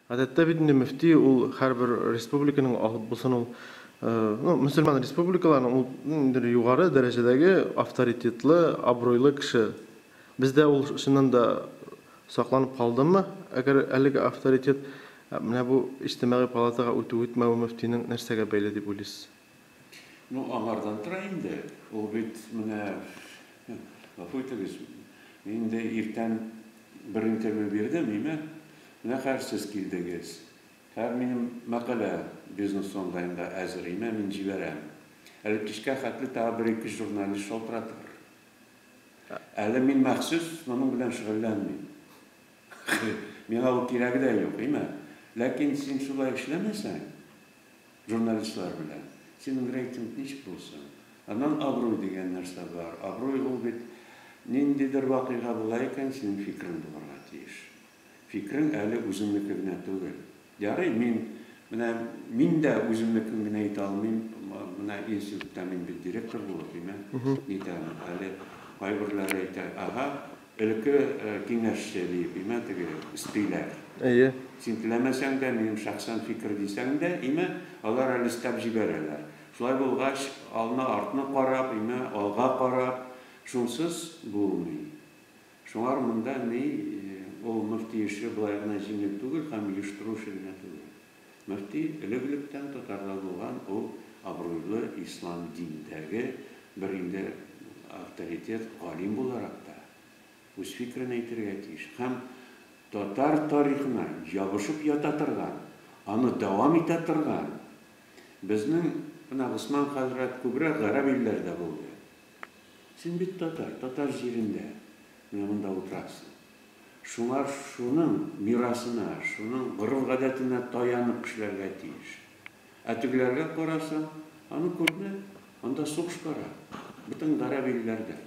Гадәттә бит инде мөфти ул һәрбер республиканың алып булсын ул, ну, мөселман республикаларының ул ниндидер югары дәрәҗәдәге авторитетлы, абруйлы кеше. Бездә ул чыннан да сакланып калдымы? Әгәр әлеге авторитет менә бу иҗтимагый палатага үтү-үтмәве мөфтинең нәрсәгә бәйле дип уйлыйсыз? Ну, аңардан тора инде. Ул бит менә, гафу итегез, мин инде иртән бер интервью бирдем, име? Менә хәзер сез килдегез. Хәзер минем мәкалә Бизнес онлайнда әзер, име, мин җибәрәм. Әле кичкә хәтле тагы бер-ике журналист шалтыратыр. Әле мин махсус моның белән шөгыльләнмим. Миңа ул кирәге дә юк, име? Ләкин син шулай эшләмәсәң, журналистлар белән, синең рейтинг ничек булсын? Аннан абруй дигән нәрсә бар. Абруй ул бит ниндидер вакыйга була икән, синең фикерең булырга тиеш. Фикерең әле үзеңнеке генә түгел. Ярый, мин, менә мин дә үземнекен генә әйтә алмыйм, менә институтта мин бит директор булып, димә, нитәм, әле кайберләре әйтә, ага, элекке киңәшче диеп, имә, теге өстиләр. Әйе. Син теләмәсәң дә, минем шәхсән фикер дисәң дә, имә, алар әле өстәп җибәрәләр. Шулай булгач, алны-артны карап, имә, алга карап, шунсыз булмый. Шуңар монда ни, ул мөфти эше болай гына җиңел түгел һәм оештыру эше генә түгел. Мөфти элек-электән татарда булган ул абруйлы ислам диндәге бер инде авторитет галим буларак та үз фикерен әйтергә тиеш һәм татар тарихына ябышып ята торган, аны дәвам итә торган безнең менә Госман хәзрәт күбрәк гарәп илләрдә булды. Син бит татар, татар җирендә менә монда утырасың. Шуңар шуның мирасына, шуның гореф-гадәтенә таянып эшләргә тиеш. Ә тегеләргә карасаң, аны күрмә, анда сугыш бара. Бөтен гарәп илләрдә.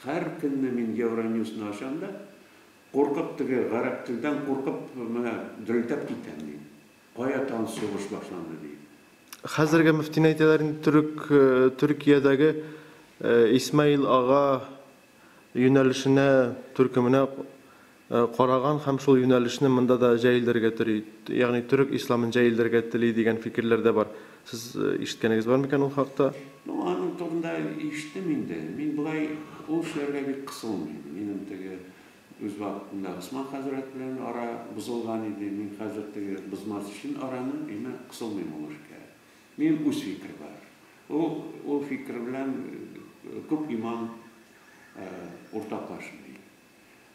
Һәр көнне мин Евроньюсны ачам да, куркып теге гарәп телдән куркып менә дерелдәп китәм мин. Кая тагын сугыш башланды диеп. Хәзерге мөфтине әйтәләр инде төрек Төркиядәге Исмаил ага юнәлешенә, төркеменә караган һәм шул юнәлешне монда да җәелдерергә тели, ягъни төрек исламын җәелдерергә тели дигән фикерләр дә бар. Сез ишеткәнегез бар микән ул хакта? Ну, аның турында ишеттем инде. Мин болай ул эшләргә бик кысылмыйм. Минем теге Үз вакытында Госман хәзрәт белән ара бозылган иде, мин хәзер теге бозмас өчен араны, әмма кысылмыйм ул эшкә. Минем үз фикер бар. Ул, ул фикер белән күп имам уртаклашмый.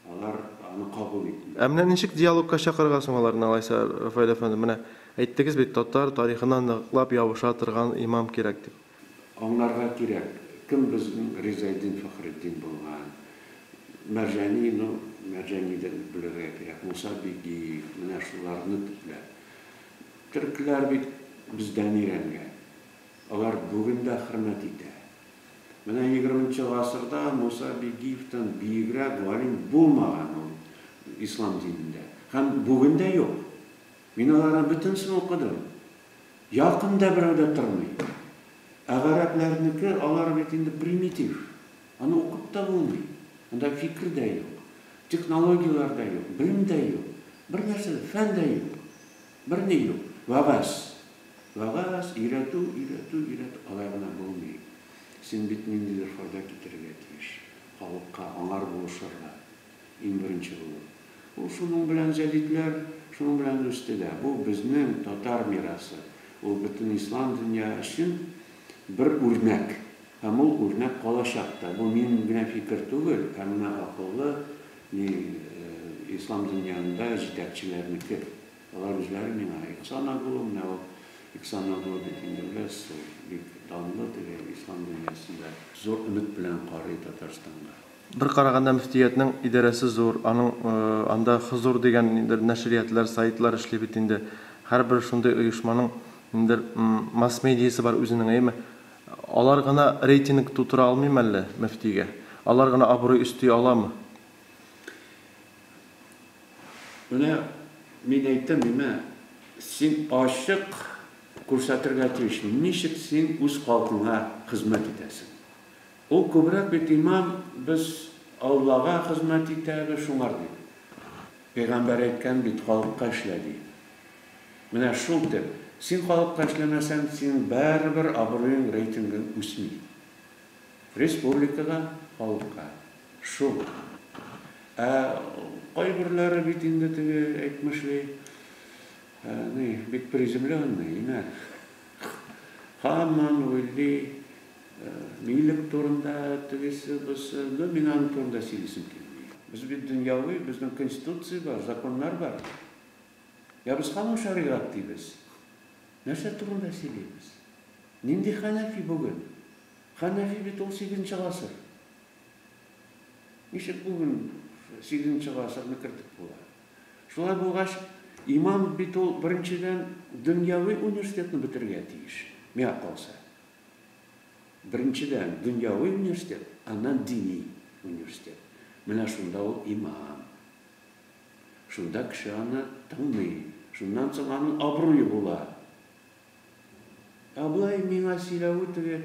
Алар аны кабул итми. Ә менә ничек диалогка чакырырга соң аларны алайса, Рафаэль әфәнде? Менә әйттегез бит, татар тарихына ныклап ябыша торган имам кирәк дип. Аңларга кирәк, кем безнең Ризаэддин Фәхретдин булган, Мәрҗани, ну, Мәрҗани дә белергә кирәк, Муса Бигиев, менә шуларны төпләп. Төркләр бит бездән өйрәнгән. Алар бүген дә хөрмәт итә. Менә егерменче гасырда Муса Бигиевтан биегрәк галим булмаган ул ислам динендә. Һәм бүген дә юк. Мин аларның бөтенесен укыдым. Якын да берәү дә тормый. Ә гарәпләрнеке, алар бит инде примитив. Аны укып та булмый. Анда фикер дә юк, технологияләр дә юк, белем дә юк. Бер нәрсә дә, фән дә юк. Берни юк. Вәгазь. Вәгазь, өйрәтү, өйрәтү, өйрәтү. Алай гына булмый. Син бит ниндидер файда китерергә тиеш халыкка, аңар булышырга. Иң беренче булып. Ул шуның белән җәдитләр шуның белән үсте дә. Бу безнең татар мирасы. Ул бөтен ислам дөнья өчен бер үрнәк. Һәм ул үрнәк калачак та. Бу минем генә фикер түгел, ә менә акыллы ни ислам дөньянда җитәкчеләрнеке. Алар үзләре миңа Ихсан Оглу, менә ул Ихсан Оглу бит инде беләсез, ул бик данлы теге ислам дөньясында. Зур өмет белән карый Татарстанга. Бер караганда мөфтиятнең идарәсе зур, аның анда Хозур дигән ниндидер нәшриятлар, сайтлар эшли бит инде. Һәрбер шундый оешманың ниндидер масс-медиасы бар үзенең, әйеме? Алар гына рейтинг тутыра алмыймы әллә мөфтигә? Алар гына абруй өсти аламы? Менә мин әйтәм, менә син ачык күрсәтергә тиеш, ничек син үз халкыңа хезмәт итәсең. Ул күбрәк бит имам, без Аллага хезмәт итәбез, шуңар дип. Пәйгамбәр әйткән бит, халыкка эшлә диеп. Менә шул тип. Син халыкка эшләмәсәң, синең барыбер абруең, рейтингың үсми. Республикага, халыкка. Шул. Ә кайберләре бит инде теге әйтмешли, ни, бик приземленный, имә. Һаман уйлый, милек турында, тегесе, бусы. Ну, мин аның турында сөйлисем килми. Без бит дөньяви, безнең конституция бар, законнар бар. Я без һаман шәригать дибез. Нәрсә турында сөйлибез? Нинди Хәнәфи бүген? Хәнәфи бит ул 8 гасыр. Ничек бүген 8 гасырны кертеп була? Шулай булгач, имам бит ул беренчедән дөньяви университетны бетерергә тиеш, миңа калса. Беренчедән дөньяви университет, аннан дини университет. Менә шунда ул имам. Шунда кеше аны тыңлый. Шуннан соң аның абруе була. Ә болай миңа сөйләве теге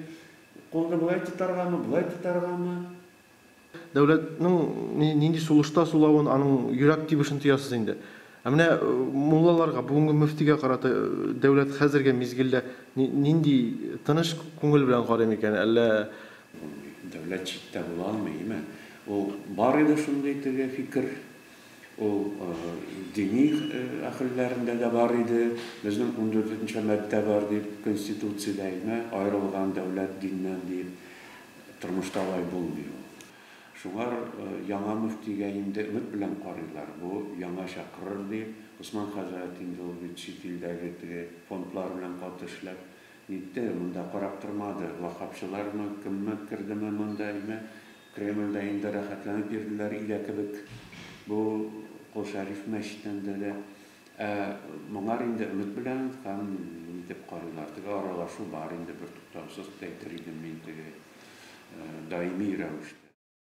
кулны болай тотаргамы, болай тотаргамы? Дәүләтнең нинди сулышта сулавын, аның йөрәк тибешен тоясыз инде. Ә менә муллаларга, бүгенге мөфтигә карата дәүләт хәзерге мизгелдә нинди тыныч күңел белән карый микән, әллә Булмый. Дәүләт читтә була алмый, әйме? Ул бар иде шундый теге фикер. Ул дини әһелләрендә дә бар иде. Безнең 14 нче маддә бар дип Конституциядә, әйме, аерылган дәүләт диннән дип. Тормышта алай булмый ул. Шуңар яңа мөфтигә инде өмет белән карыйлар. Бу яңа чакырыр дип. Госман хәзрәт инде ул бит чит илдәге теге фондлар белән каты эшләп нитте, монда карап тормады. Ваһһабчылармы, кемме кердеме монда, әйме, Кремльдә инде рәхәтләнеп йөрделәр өйдә кебек. Бу Кол Шәриф мәчетендә дә. Ә моңар инде өмет белән һәм нитеп карыйлар. Теге аралашу бар инде бертуктаусыз, әйтер идем мин теге даими рәвештә.